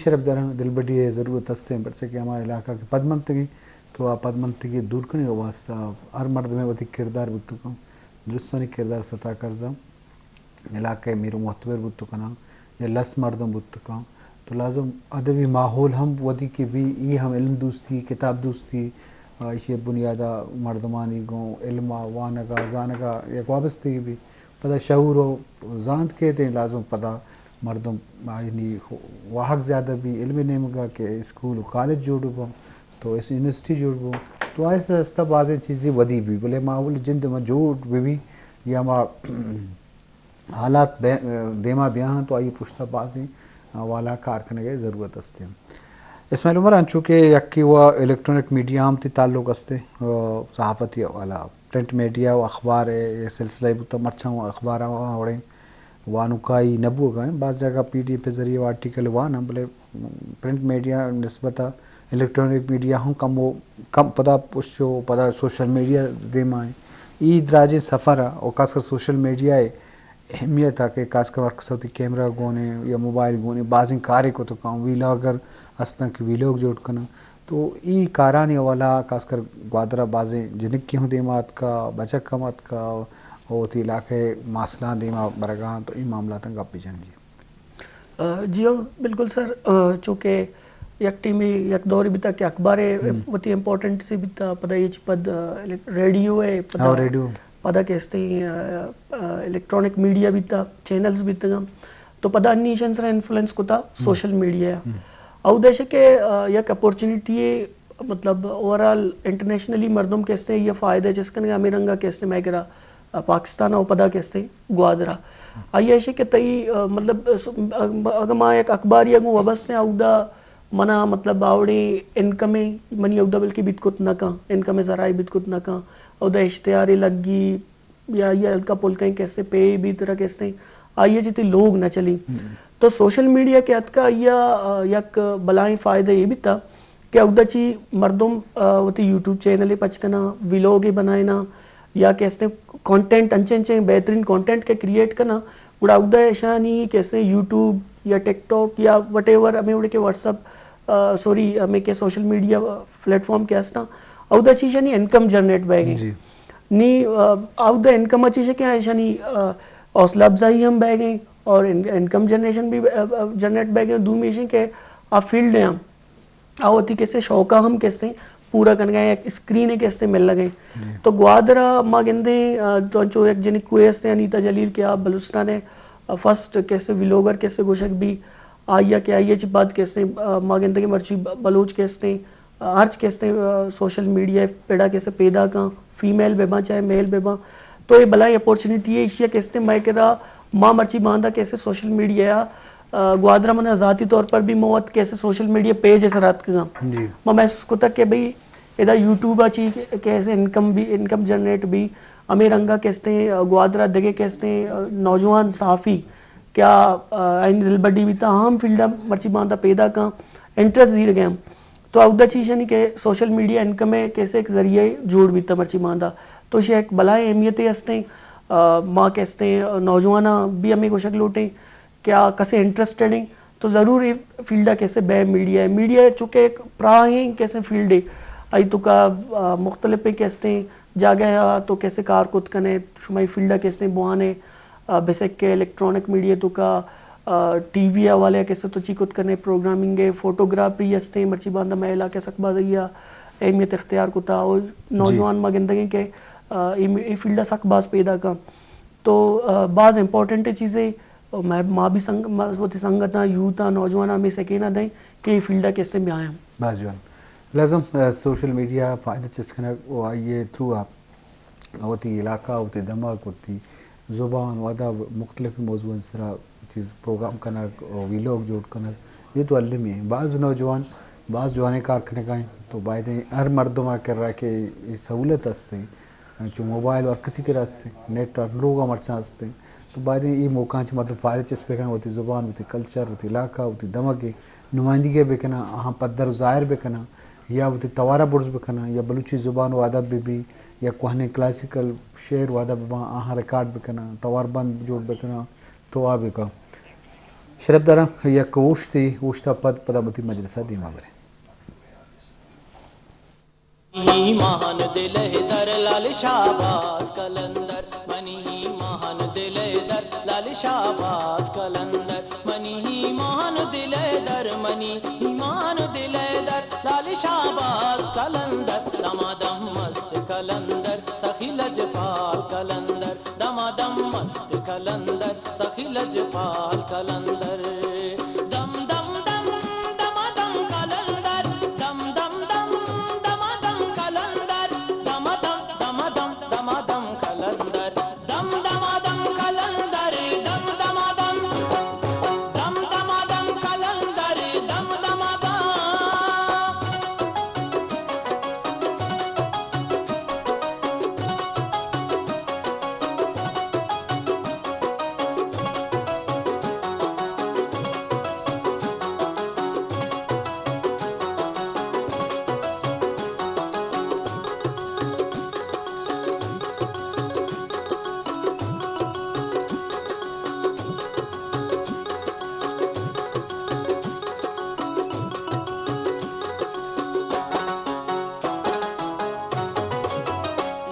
شرپداراں، دلبڈی ءِ ضرورت است ایں، پرچا کہ ہما علاقہ کہ پدمنتگیں، تو آ پدمنتگی دور کنگ ءِ واسطہ ہر مردمے وتی کردار بوت کنت، درستانی کردار ستا کرزاں، علاقہ ءِ میر و معتبر بوت کناں یا لس مردم بوت کناں، تو لازم ادبی ماحول ہم ودی کہ بی، ای ہم علم دوستی، کتاب دوستی، آ، ایشی بنیاد ءَ مردمانی گوں علم ءَ، وانگ ءَ، زانگ ءَ یک وابستگی بی۔ پدا شعور و زانت کیت ایں، لازم پدا مردم آیانی واہگ زیادہ بی، علم ءِ نیمگ ءَ کہ اسکول و کالج جوڑ بباں، تو اس یونیورسٹی جوڑ بباں، تو آہستہ آہستہ بازیں چیزے ودی بی، بلے ماحول جند ما جوڑ بہ بی یا ما حالات بہ-، دیما بیاہاں تو آئی پشتا بازیں والا کار کنگ ءِ ضرورت است ایں۔ اسماعیل عمر، انچو کہ یکے و الیکٹرانک میڈیا ہم تی تعلق است ایں، آ، صحافتی حوالہ، پرنٹ میڈیا و اخبار ءِ سلسلہ بوتا، مرچاں و اخبار ہم وڑیں وانوکائی نہ بوگا ایں، بعض جاگہ پی ڈی ایف ءِ ذریعے و آرٹیکل واناں، بلے پرنٹ میڈیا نسبت ءَ الیکٹرانک میڈیا ہم کم و کم پدا پشت و پدا سوشل میڈیا دیما ایں۔ ای دراجیں سفر ءَ و خاص کر سوشل میڈیا ءِ اہمیت ءَ کہ خاص کر ہر کس وتی کیمرہ گون ایں یا موبائل گون ایں، بازیں کارے کت کناں، ویلاگر ہستاں کہ ویلوگ جوڑ کناں، تو ای کارانی حوالہ ءَ خاص کر گوادر ءَ بازیں جنکے ہم دیما اتکا، بچک ہم اتکا، و وتی علاقہ ءِ ماسلاں دیما برگا اَنت، تو ای معاملاتاں گپ بجن جی۔ آ، جی ہاں، بالکل سر۔ آ، چونکہ یک ٹیمے، یک دورے بیتا کہ اخبار ءِ ہم۔ وتی امپورٹنٹ سے بیتا، پدا ایشی پد، آ، ریڈیو ءِ پدا، ہاں، ریڈیو۔ پدا کہ استیں، آ، آ، الیکٹرانک میڈیا بیتا، چینلز بیتگاں۔ تو پدا انی ایشان سرا انفلوئنس کتا ہم۔ سوشل میڈیا ءَ۔ ہم۔ او دیش کہ، آ، یک اپورچونیٹی ءِ، مطلب، اوورآل انٹرنیشنلی مردم کہ استیں، یہ فائدہ چست کنگا ہمے رنگا کہ استیں مئے کرا، آ، پاکستان ءَ و پدا کہ استیں گوادر ءَ۔ آئی ایشی کہ تئی، آ، مطلب، آ، س-، آ، اگہ ما یک اخباری ءَ گوں وابستہ ایں، اودا منا، مطلب، آوڑیں انکمے منی اودا بلکہ بیت کت نہ کن، انکمے ذرائع بیت کت نہ کن، اودا اشتہارے لگی، یا یہ ہلکا پلکیں کیسے پے بیت را کیسے، آئی ءَ چہ تئی لوگ نہ چلی۔ ہم۔ تو سوشل میڈیا کہ اتکا، آئی ءَ، آ، یک بلائیں فائدہ یہ بیتا کہ اودا چی مردم، آ، وتی یوٹیوب چینلے پچ کناں، ویلوگے بنائیناں، یا کیسے کانٹینٹ، انچیں انچیں بہترین کانٹینٹ کہ کریئیٹ کناں، گڑا اودا اشانی کیسے یوٹیوب یا ٹک ٹاک یا وٹ ایور، ہمیں وڑے کہ واٹس ایپ، آ، سوری، ہمیں کہ سوشل میڈیا پلیٹ فارم کہ ہستاں، اودا چی اشانی انکم جنریٹ بئیگیں۔ جی۔ نی، آ، اودا انکم ءَ چیز کہ ایشانی، آ، حوصلہ افزائی ہم بئیگیں اور ان-، انکم جنریشن بھی، آ، آ، جنریٹ بئیگیں۔ دومی ایش کہ آ فیلڈ ءَ ہم آ وتی کسے شوقا ہم کسے پورا کنگا، یک اسکرین کسے مل لگے۔ جی۔ تو گوادر ءَ ما گندیں، آ، تو انچو یک جنک کوئے ہستیں انیتا جلیل کہ آ بلوچستان ءِ، آ، فرسٹ کسے ویلوگر کسے گوشگ بی، آئی ءَ کہ آئی ءَ چہ بعد کسے، آ، ما گندگیں مرچی ب-، بلوچ کسے ہرچ کسے، آ، سوشل میڈیا ءِ پڑا کسے پیداک آں، فیمیل بہ باں چاہے میل بہ باں، تو اے بلائیں اپورچونیٹی ءِ ایشی ءَ کسے مئے کرا ما مرچی باندا کسے سوشل میڈیا ءَ، آ، گوادر ءَ من ذاتی طور پر بھی موت کسے سوشل میڈیا پیج ءِ سرا اتکگاں۔ جی۔ ما محسوس کتگ کہ بھئی ادا یوٹیوب ءَ چی کسے انکم بھی، انکم جنریٹ بھی، ہمے رنگا کسے، آ، گوادر ءَ دگہ کسے، آ، نوجوان صحافی کیا، آ، آئین دلبڈی بیتا ہم فیلڈ ءَ مرچی باندا پیداک آں، انٹرسٹ زیرگ ءَ ہم۔ تو اودا چیز یعنی کہ سوشل میڈیا انکم ءِ کیسے ایک ذریعہ جوڑ بیتا مرچی باندا۔ تو ایشی یک بلائیں اہمیتے ہستیں، آ، ما کیسے نوجواناں بھی ہمیں گوشگ لوٹیں کہ آ کسے انٹرسٹڈ ہیں تو ضرور اے فیلڈ ءَ کیسے بے میڈیا ءَ۔ میڈیا چونکہ ایک پراہیں کیسے فیلڈ ہے، آئی توکا، آ، مختلف کیسے جاگہ ءَ تو کیسے کار کت کنے، شما اے فیلڈ ءَ کیسے بوانے، آ، بسک کہ الیکٹرانک میڈیا توکا، آ، ٹی وی حوالے ءَ کسے تو چی کت کنے، پروگرامنگ ءِ، فوٹوگرافی ہستیں، مرچی باندا مئے علاقہ ءَ سک باز آئی ءَ اہمیت اختیار کتا، اور جی۔ نوجوان ما گندگیں کہ، آ، اے، اے فیلڈ ءَ سک باز پیداک آں۔ تو، آ، باز امپورٹنٹ چیزے، ما، ما بھی سنگ-، ما وتی سنگتاں، یوتھاں، نوجواناں ہمے سکینہ دیں کہ اے فیلڈ ءَ کسے بیایں۔ باز جوان۔ لازم، آ، سوشل میڈیا فائدہ چست کنگ و آئی ءِ تھرو آ وتی علاقہ، وتی دمگ، وتی زبان و ادب، مختلف موضوعانی سرا چیز پروگرام کنگ و ویلوگ جوڑ کنگ، اے تو المی ایں۔ باز نوجوان، باز جوانیں کار کنگا ایں، تو بایدیں ہر مردم ءِ کرا کہ اے سہولت ہستیں، چو موبائل ہر کسی کرا ہستیں، نیٹ ہر لوگا مرچاں ہستیں، تو بایدیں اے موقعاں چہ مردم فائدہ چست بکناں، وتی زبان، وتی کلچر، وتی علاقہ، وتی دمگ ءِ نمائندگی بکناں، آہاں پدر و ظاہر بکناں، یا وتی توارا برز بکناں، یا بلوچی زبان و ادب بہ بی، یا کوہنیں کلاسیکل شعر و ادب باں، آہاں ریکارڈ بکناں، توار بند جوڑ بکناں، تو آ بکن۔ شرپداراں، یک اوشتے، اوشتا پد پدا وتی مجلس ء دیما بریں۔ ایمان دل ء در لال شہباز قلندر، منی ایمان دل ء در لال شہباز قلندر، منی ایمان دل ء در، منی ایمان دل ء در لال شہباز قلندر، دمادم مست قلندر، سخی لجپال قلندر، دمادم مست قلندر، سخی لجپال قلندر۔ دم دم دم، دمادم قلندر، دم دم دم، دمادم قلندر، دمادم، دمادم، دمادم قلندر۔ دم دمادم قلندر، دم دمادم، دم دمادم قلندر، دم دمادم۔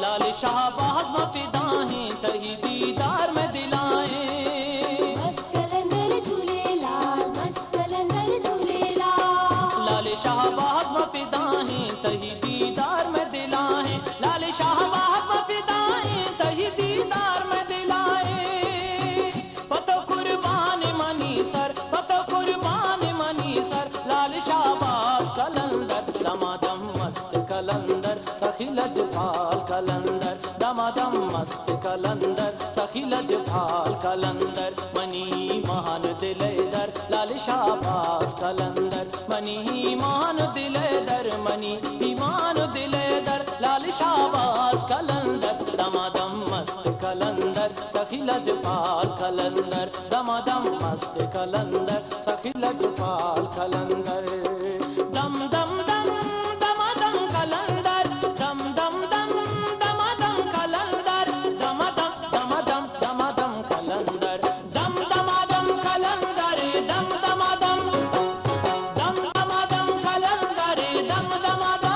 لال شہباز ما فدا ہیں، تئی دیدار میں دلائیں۔ مست قلندر جھولے لال، مست قلندر جھولے لال۔ لال شہباز ما فدا ہیں، تئی دیدار میں دلائیں۔ لال شہباز ما فدا ہیں، تئی دیدار میں دلائیں۔ پہ تو قربان منی سر، پہ تو قربان منی سر، لال شہباز قلندر، دمادم مست قلندر، سخی لجپال قلندر، دمادم مست قلندر، سخی لجپال قلندر، منی ایمان دل ء در، لال شہباز قلندر، منی ایمان دل ء در، منی ایمان دل ء در، لال شہباز قلندر، دمادم مست قلندر، سخی لجپال قلندر، دمادم مست قلندر، سخی لجپال قلندر۔ دم دم دم، دمادم قلندر، دم دم دم، دمادم قلندر، دمادم، دمادم، دمادم قلندر۔ دم دمادم قلندر، دم دمادم۔ دم دمادم قلندر، دم دمادم۔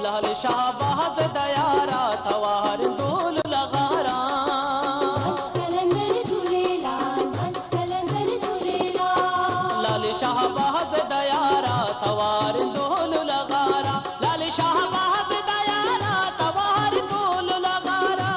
لال شہباز دیارا توار دول لغارا۔ قلندر جھولے لال، لال شہباز دیارا توار دول لغارا، لال شہباز دیارا توار دول لغارا۔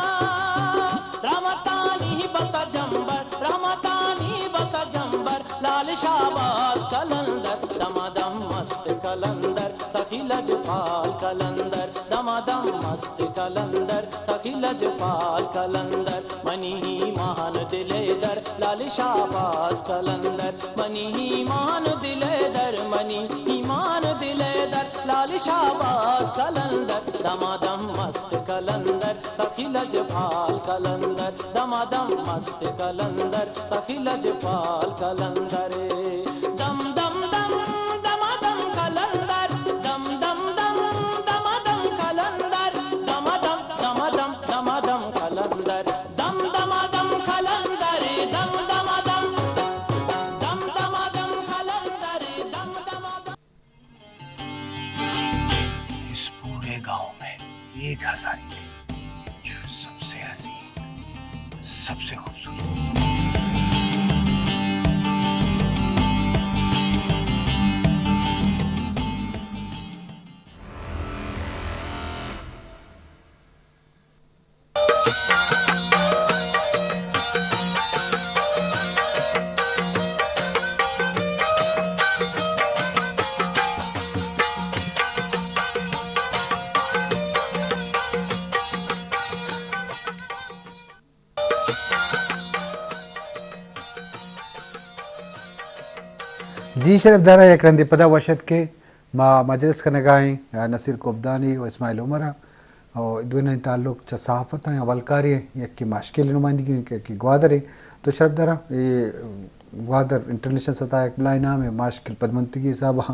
رحمتانی بت جمبر، رحمتانی بت جمبر، لال شہباز قلندر، دمادم مست قلندر، سخی لجپال قلندر، دمادم مست قلندر، سخی لجپال قلندر، منی ایمان دل ء در، لال شہباز قلندر، منی ایمان دل ء در، منی ایمان دل ء در، لال شہباز قلندر، دمادم مست قلندر، سخی لجپال قلندر، دمادم مست قلندر، سخی لجپال قلندر۔ دم دم دم، دمادم قلندر، دم دم دم، دمادم قلندر، دمادم، دمادم، دمادم قلندر۔ دم دمادم قلندر، دم دمادم۔ دم دمادم قلندر، دم دمادم۔ اس پورے گاؤں میں ایک ہزاری تھے، جو سب سے حسین، سب سے خوبصورت۔ جی شرف دارا، یک رندے پدا وش اتکے۔ ما مجلس کنگا ایں نصیر کوبدانی و اسماعیل عمر ءَ۔ و دوئینانی تعلق چہ صحافت ءَ یا ولکاری ءَ، یکے ماشکیل ءِ نمائندگی ءَ، یکے گوادر ءَ۔ تو شرف دارا، اے گوادر انٹرنیشنل سطح ءَ یک بلاہیں نامے، ماشکیل پدمنتگی حساب ءَ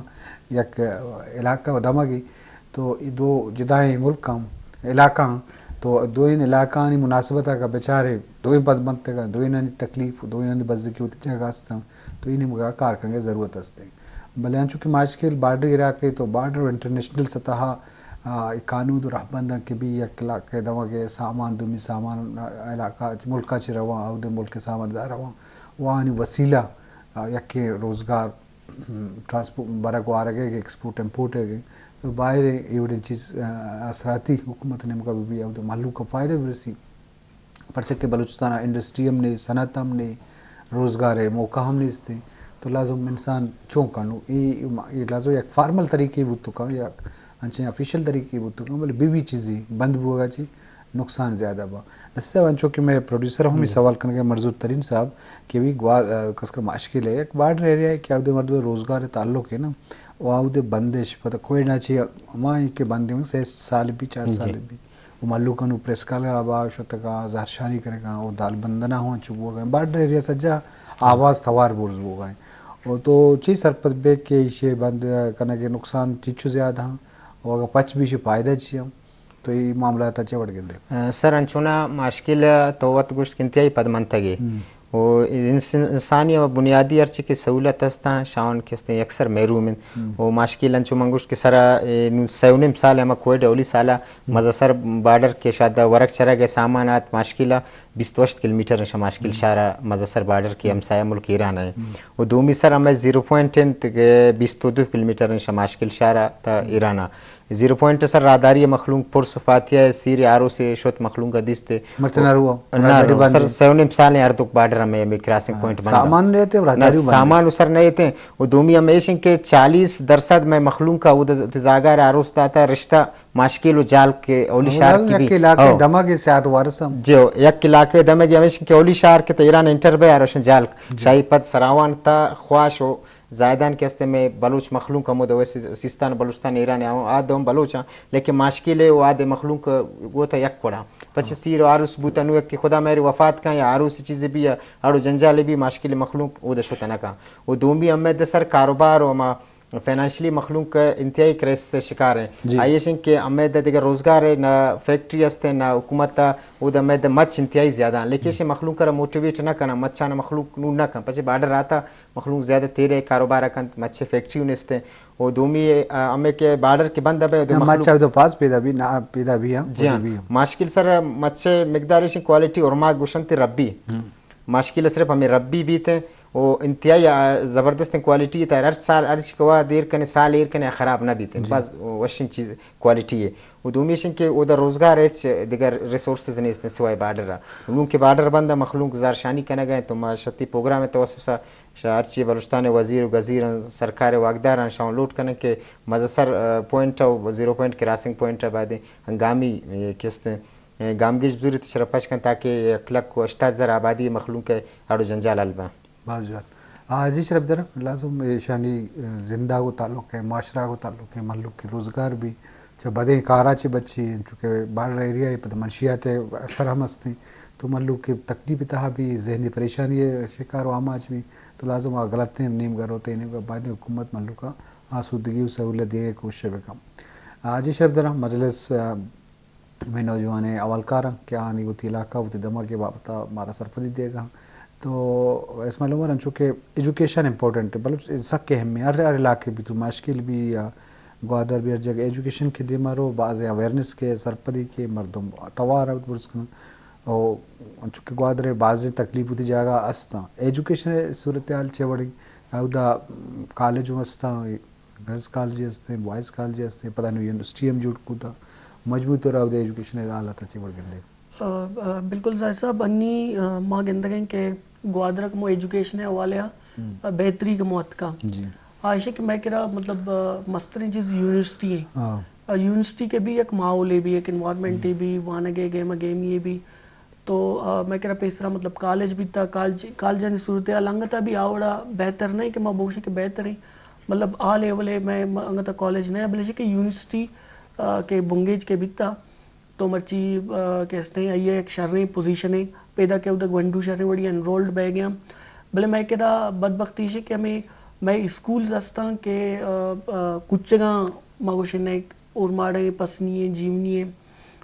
یک علاقہ و دمگے۔ تو اے دو جدائیں ملک آں، علاقہ آں۔ تو دوئیں علاقہانی مناسبت ءَ اگاں بچارے، دوئیں پدمنتگ آں، دوئینانی تکلیف، دوئینانی بزگی وتی جاگہ است آں۔ تو اے نیمگا کار کنگے ضرورت است۔ بلے انچو کہ ماشکیل بارڈری علاقہ، تو بارڈر و انٹرنیشنل سطح ءَ، آ، اے قانود و رہبنداں کہ بی یک علاقہ دمگے سامان، دومی سامان، آ، علاقہ ملکا چہ رواں، اودے ملک سامان دار رواں، و آنی وسیلہ، آ، یکے روزگار، ٹرانسپورٹ، برگ و آرگ ءَ، ایکسپورٹ امپورٹ ءَ، تو باید ایں اے وڑیں چیز، آ، آسراتی حکومت نیمگا بہ بی، اودے مہلوک ءَ فائدہ برسی۔ پرچہ کہ بلوچستان ءَ انڈسٹری ہم نے، صنعت ہم نے، روزگار ءِ موقع ہم نیست ایں۔ تو لازم انسان چون کنو؟ اے، اے لازم یک فارمل طریقے بوت کن، یک انچیں آفیشل طریقے بوت کن، بلے بی بی چیزے بند بوگا چی نقصان زیادہ با۔ نصیر صاحب، انچو کہ مئے پروڈیوسر ہم اے سوال کنگے، مرزوت ترین صاحب، کہ بی گوا-، آ، کس کا ماشکیل ہے، یک بارڈر ایریا ہے کہ اودے مردم روزگار تعلق ہے نا، و اودے بندش پتہ کوئٹہ چی ہما کہ بندے سے سال بی، چار سال بی۔ و مہلوک انو پریس کلب ءَ شتگاں، زہرشانی کنگاں، و دالبندنا ہوں انچو بوگا ایں۔ بارڈر ایریا سجا آواز توار برز بوگا ایں۔ و تو چی سرپد بے کہ ایشی بند کنگے نقصان چیچو زیادہ ہاں؟ و اگاں پچ بی ایشی فائدہ چی ہاں؟ تو اے معاملات چے وڑ گندے؟ آ، سر، انچونا ماشکیل تو وت گوشت کہ انتہائی پدمنتگے۔ و انس-، انسانی ہما بنیادی ہرچی کہ سہولت ہستاں، شاہون کہ ہستیں یکسر محروم انت۔ و ماشکیل انچو من گوشت کہ سرا، اے، نوں سہ و نیم سال ہما کوئٹہ اولی سالا مزہ سر بارڈر کہ شاید ورگ چرگ ءِ سامان آت، ماشکیل ءَ بیست و ہشت کلومیٹر انشا ماشکیل شہر ءَ مزہ سر بارڈر کہ ہمسایہ ملک ایران ءَ۔ و دومی سر ہمے زیرو پوائنٹ انت کہ بیست و دو کلومیٹر انشا ماشکیل شہر ءَ تا ایران ءَ۔ زیرو پوائنٹ سر راہداری مخلوق پرس و فاتحہ سیر آروس شت مخلوق دیست۔ مرچی نہ روا؟ نہ راہداری رو، بند سر۔ سہ و نیم سال ہر دو بارڈر ہمے، ہمے کراسنگ پوائنٹ بند۔ سامان لیتے، راہداری بند۔ سامان و سر نہ ایتے۔ و دومی ہم ایش کہ چالیس درصد مئے مخلوق کا وہ زاگار آروس داتا رشتہ ماشکیل و جالک کہ اولی شہر کی بی۔ یک علاقے دمگ سیاد وارث ہم۔ جی، یک علاقے دمگ ہمیش کہ اولی شہر کہ ایران انٹر بے آروشن جالک۔ شاہی پد سراوان تا خواش و زاہدان کہ ہستیں مئے بلوچ مخلوق ہمود ویسے سیستان بلوچستان ایران آ دوم بلوچ آں، لیکن ماشکیل و آدے مخلوق گوتا یک وڑا۔ پچ سیر و آروس بوتا نو کہ خدا مہر وفات کن یا آروس چیز بی یا اڑو جنجال بی ماشکیل مخلوق اود شت نہ کن۔ و دومی ہمے دے سر کاروبار و ہما فنانشلی مخلوق انتہائی کرائسس شکار ہیں۔ آئیش کہ ہمے دے دیگر روزگار ہے، نہ فیکٹری ہستے، نہ حکومت تا، او دے ہمے دے مچ انتہائی زیادہ ہیں۔ لیکن ایشی مخلوق کرا موٹیویٹ نہ کنا، مچانا مخلوق نو نہ کن۔ پچے بارڈر آتا مخلوق زیادہ تیرے کاروبار کنت، مچے فیکٹری نیستے۔ او دومی، آ، ہمے کہ بارڈر کے بند بے، او دے مخلوق مچ او دے پاس پیدا بھی، نہ پیدا بھی ہیں، جی ہاں۔ ماشکل سر مچے مقدار ایشی کوالٹی اور ما گوشنت ربی۔ ماشکل صرف ہمیں ربی بیت ہیں، او انتہائی، آ، زبردست کوالٹی ہے، ہر سال، ہر چکوا دیر کنے، سال ایر کنے، خراب نہ بیت ہیں۔ بس وشن چیز کوالٹی ہے۔ و دومیش کہ اودا روزگار ہچ دگہ ریسورسز نیست سوائے بارڈر را۔ نون کہ بارڈر بند مخلوق زارشانی کنگ ء تو معاشتی پروگرام توسط ء شہ ہرچی بلوچستان وزیر و گزیر سرکار واگداران شاں لوٹ کنن کہ مزسر، آ، پوائنٹ و زیرو پوائنٹ کراسنگ پوائنٹ بعد ہنگامی، اے، کست، اے، گامگیج زورت شرپش کن تاکہ یک لکھ و ہشتاد ہزار آبادی مخلوق اڑو جنجال حل بہ۔ باز جوان۔ آ، جی شرف در، لازم ایشانی، آ، زندہ گو تعلق ہے، معاشرہ گو تعلق ہے، ملک کے روزگار بھی، چہ بدیں کارا چہ بچی، چونکہ بارڈر ایریا ہے، پتہ منشیات ہے، اثر ہم ہستے، تو ملک کے تکلیف تہا بھی، ذہنی پریشانی ہے، شکار و آماچ بھی، تو لازم آ غلط ہیں، نیم گھر ہوتے، نیم گھر بعد حکومت ملک کا آسودگی و سہولت دینے کی کوشش بکم۔ آ، جی شرف در، مجلس، آ، ہمے نوجوانیں اھوالکاراں کہ آنی وتی علاقہ، وتی دمگ ء بابت ء مارا سرپدی دیگ ء انت۔ تو اسماعیل عمر، انچو کہ ایجوکیشن امپورٹنٹ ہے، بلوچ سک اہم ہے، ہر، ہر علاقے بھی تو ماشکل بھی یا گوادر بھی ہر جگہ ایجوکیشن کے دیما رو، بازیں اویئرنیس کے، سرپدی کے، مردم توار آؤٹ برز کنن۔ او انچو کہ گوادر ء بازیں تکلیف وتی جاگہ استاں۔ ایجوکیشن ء صورتحال چے وڑیں؟ اودا کالج ہم استاں، گرلز کالج ہستیں، بوائز کالج ہستیں، پدا نوں یونیورسٹی ہم جوڑ کتا، مجموعی طور ء اودے ایجوکیشن ء حالت ء چے وڑ گندے؟ آ، آ، بالکل زاہد صاحب، انی، آ، ما گندگ ایں کہ گوادر ء کمو ایجوکیشن ء حوالے ء، آ، بہتری کمو اتکا۔ جی۔ آ، ایشی کہ مئے کرا مطلب، آ، مستریں چیز یونیورسٹی ہیں۔ آ، یونیورسٹی کے بھی یک ماحولے بھی، یک انوائرمنٹے بھی، وانگ ء گیم ء گیمی بھی۔ تو مئے کرا پیسرا مطلب کالج بیتا، کالج کالجانی صورتحال انگتا بھی آ وڑا بہتر نہ کہ ما بوشیں کہ بہتر ایں، مطلب آ لیول ء مئے انگتا کالج نہ، بلے کہ یونیورسٹی کہ بنگیج کہ بیتا، تو مرچی کہ استیں آئی ء یک شریں پوزیشنے پیدا کہ اود گونڈو شریں وڑی انرولڈ بہ گیا۔ بلے مئے کرا بدبختی ایش کہ ہمیں مئے اسکولز استاں کہ کچگاں ما گوشیں اورماڑیں، پسنی ایں، جیونی ایں،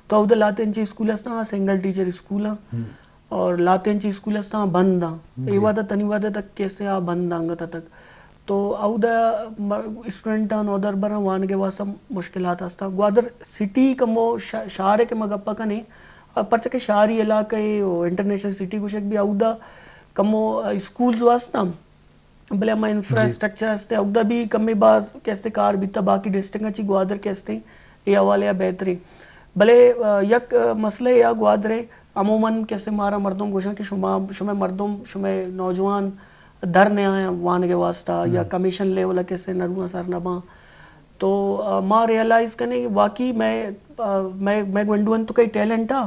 تو اود لاتیں چی اسکول استاں، سنگل ٹیچر اسکول آں، اور لاتیں چی اسکول استاں بند آں۔ اے وہدا تنی وہدا تک کیسے آ بند آں انگتا تک۔ تو اودا اسٹوڈنٹاں نودربراں وانگ ء واسطہ مشکلات ہستاں۔ گوادر سٹی کمو شہر ء کہ ما گپا کنیں، پرچہ کہ شہری علاقہ ء انٹرنیشنل سٹی گوشگ بھی اودا کمو اسکولز واسطہ، بلے ہما انفراسٹرکچر ہستے اودا بھی کمے باز کہ استے کار بیتا، باقی ڈسٹرکٹ چی گوادر کہ استے اے حوالے آ بہتریں۔ بلے یک مسئلہ یا گوادر ء عموماً کہ استے مارا مردم گوشاں کہ شما شمے مردم شمے نوجوان در نیایاں وانگ ء واسطہ یا کمیشن لیول ء کسے نہ رواں سر نہ باں۔ تو ما ریئلائز کنیں کہ واقعی مئے مئے مئے گونڈو انت تو کئی ٹیلنٹ آ،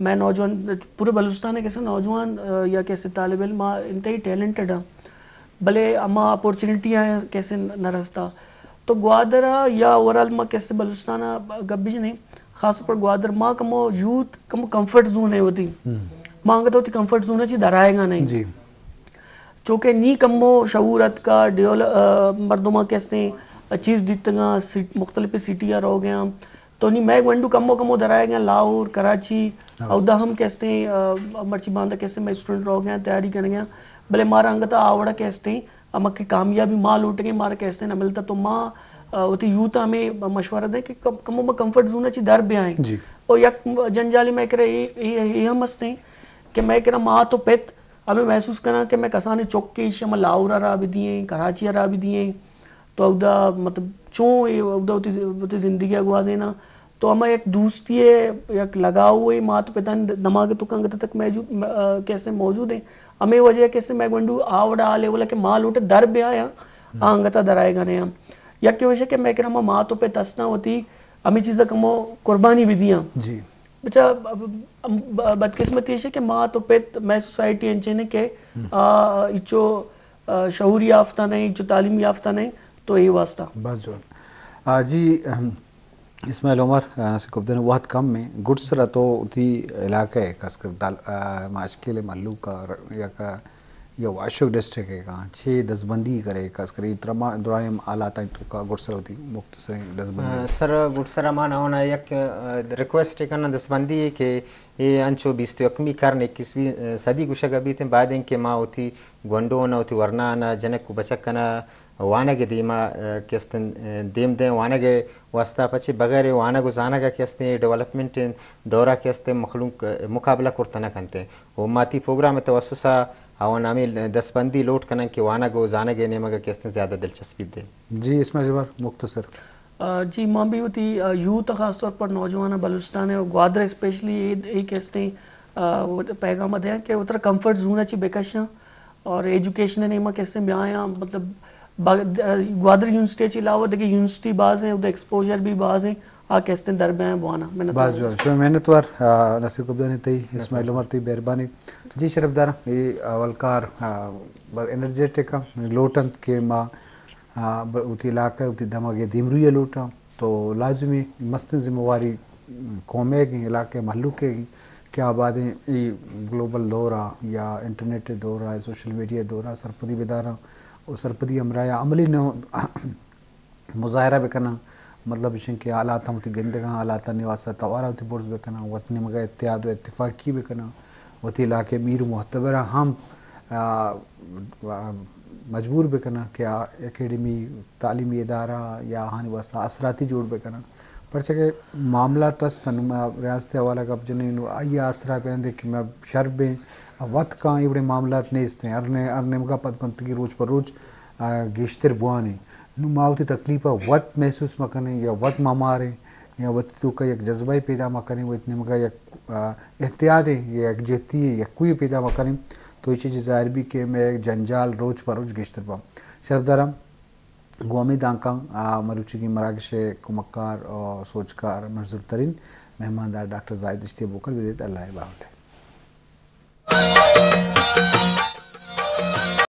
مئے نوجوان پورے بلوچستان ء کسے نوجوان یا کسے طالب علم آ انتہائی ٹیلنٹڈ آ، بلے ہما اپورچونیٹی آ کسے نہ رستا۔ تو گوادر آ یا اوورآل ما کسے بلوچستان آ گپ بجنیں، خاص طور پر گوادر ما کمو یوتھ کمو کمفرٹ زون ہے ہوتی۔ ما انگت ہوتی کمفرٹ زون چی درائے گا نہیں۔ چونکہ نی کمو شعور اتکا، ڈیول-، آ، مردماں کہ استیں چیز دیتگاں، سیٹ-، مختلف سٹی آ روگ ء آں۔ تو نی مئے گونڈو کمو کمو درائے گئے لاہور، کراچی، اودا ہم کہ استیں، آ، مرچی باندا کہ استیں مئے اسٹوڈنٹ روگ ء آں، تیاری کنگ ء آں۔ بلے مارا انگتا آ وڑا کہ استیں، ہما کہ کامیابی ما لوٹگیں مارا کہ استیں نہ ملتا۔ تو ما، آ، وتی یوتھ ء ہمیں مشورہ دیں کہ کم-، کمو ما کمفرٹ زون ء چی در بیائیں۔ اور یک جنجالی مئے کرے اے، اے، اے ہم استیں کہ مئے کرا مات و پت ہمے محسوس کناں کہ مئے کسانیں چک ایش ہما لاہور ء را بدییں، کراچی ء را بدییں، تو اودا مطلب چون اے اودا وتی، وتی زندگی ء گوازیناں۔ تو ہما یک دوستی ء یک لگاؤ ء مات پتانی دماغ ء توکا انگت تک موجود، م-، آ، کیسے موجود ہیں۔ ہمے وجہ ء کیسے مئے گونڈو آ وڑا آ لیول ء کہ ما لوٹ در بیایاں، آ انگت ء در آئیگا نیاں۔ یکے وش کہ مئے کرا ہما مات و پت استاں وتی ہمے چیز ء کمو قربانی بدیاں۔ بچا، ب-، ب-، بدقسمتی ایش کہ مات و پت مئے سوسائٹی انچیں کہ آ، اچو، آ، شعور یافتہ نہیں، اچو تعلیم یافتہ نہیں، تو اے واسطہ۔ بس جوان۔ آ، جی، ہم، اسماعیل عمر، آ، ناصر کبدن وقت کم میں، گڈ سرا تو وتی علاقہ ہے، خاص کر دال-، آ، ماشکیل ملوک اور یا کا، یا واشوک ڈسٹرکٹ ہے کہاں، چھ دزبندی کرے، خاص کر یہ ترما-، درائم حالات ہیں تو کا گڈ سرا وتی مختصر دزبندی۔ آ، سر گڈ سرا ما نہ ہونا یک، آ، ریکویسٹ کرنا دزبندی ہے کہ اے انچو بیست و یکمی کرن، اکیسویں صدی گوشگ بیت، باید انت کہ ما وتی گونڈون ء وتی ورنان ء جنک و بچکن ء وانگ ء دیما، ء، کہ استن، ء، دیم دیں، وانگ ء واسطہ، پچے بغیر وانگ و زانگ ء کہ استیں ڈیولپمنٹ دور ء کہ استیں مخلوق مقابلہ کرت نہ کنت۔ و ماتی پروگرام ء توسط ء آوان ہمیں دستبندی لوٹ کنن کہ وانگ و زانگ ء نیمگ ء کہ استیں زیادہ دلچسپی دیں۔ جی، اسماعیل جبار، مختصر۔ آ، جی، ما بھی وتی، آ، یوتھ ء خاص طور پر نوجوان بلوچستان ء گوادر اسپیشلی اے، اے کہ استیں، آ، وہ پیغام دیاں کہ اترا کمفرٹ زون ء چی بکشاں اور ایجوکیشن ء نیما کسے بیایاں، مطلب، با-، آ، گوادر یونیورسٹی ء چی علاوہ دگہ یونیورسٹی باز ہیں، ادھر ایکسپوژر بھی باز ہیں، آ کستیں در بیایاں بوانا۔ منت باز وار۔ جوان، شما منت وار، آ، نصیر کبدانی تئی، اسماعیل عمر تئی، مہربانی۔ جی، شرف دارا، اے اولکار، آ، بر انرجیٹک لوٹنت کہ ما آ، ب-، وتی علاقہ، وتی دمگ ء دیمروی ء لوٹاں، تو لازمی مستیں ذمہ واری، م، قوم ء گیں، علاقہ ء مہلوک ء گیں کہ آ بادیں اے گلوبل دور ء یا انٹرنیٹ ء دور ء، سوشل میڈیا ء دور ء سرپدی بداراں و سرپدی ہمراہ ء عملی نو-، مظاہرہ بکناں۔ مطلب اش انت کہ حالاتاں وتی گندگاں، حالاتانی واسطہ توارا وتی برز بکناں، وت نیمگا اتحاد و اتفاقی بکناں، وتی علاقہ میر و معتبراں ہم، آ، آ، مجبور بکناں کہ آ اکیڈمی، تعلیمی ادارہ یا آہانی واسطہ آسراتی جوڑ بکناں۔ پرچہ کہ معاملات است، نوں ما ریاست حوالہ گپ جنیں، نوں آئی آسرا بندے کہ ما شر بیں، وت کاں ایوڑیں معاملات نیست ہیں۔ ہر نے-، ہر نیمگا پد پنتگی روچ پر روچ، آ، گیشتر بوانیں۔ نوں ما وتی تکلیف ء وت محسوس مہ کنیں یا وت مہ ماریں یا وتی توکا یک جذبہ پیدا مہ کنیں، وتی نیمگا یک، آ، اتحادے یا یکجہتی یکوئی پیدا مہ کنیں، تو اے چیز ظاہر بی کہ مئے جنجال روچ پہ روچ گیشتر باں۔ شرفداراں، گوں ہمے دانکاں، آ، مروچیگیں مراگش ء کمکار و سوجکار منظور ترین مہماندار ڈاکٹر زاہد دشتی ء بوکل بدیت۔ اللہ ء باہوٹ۔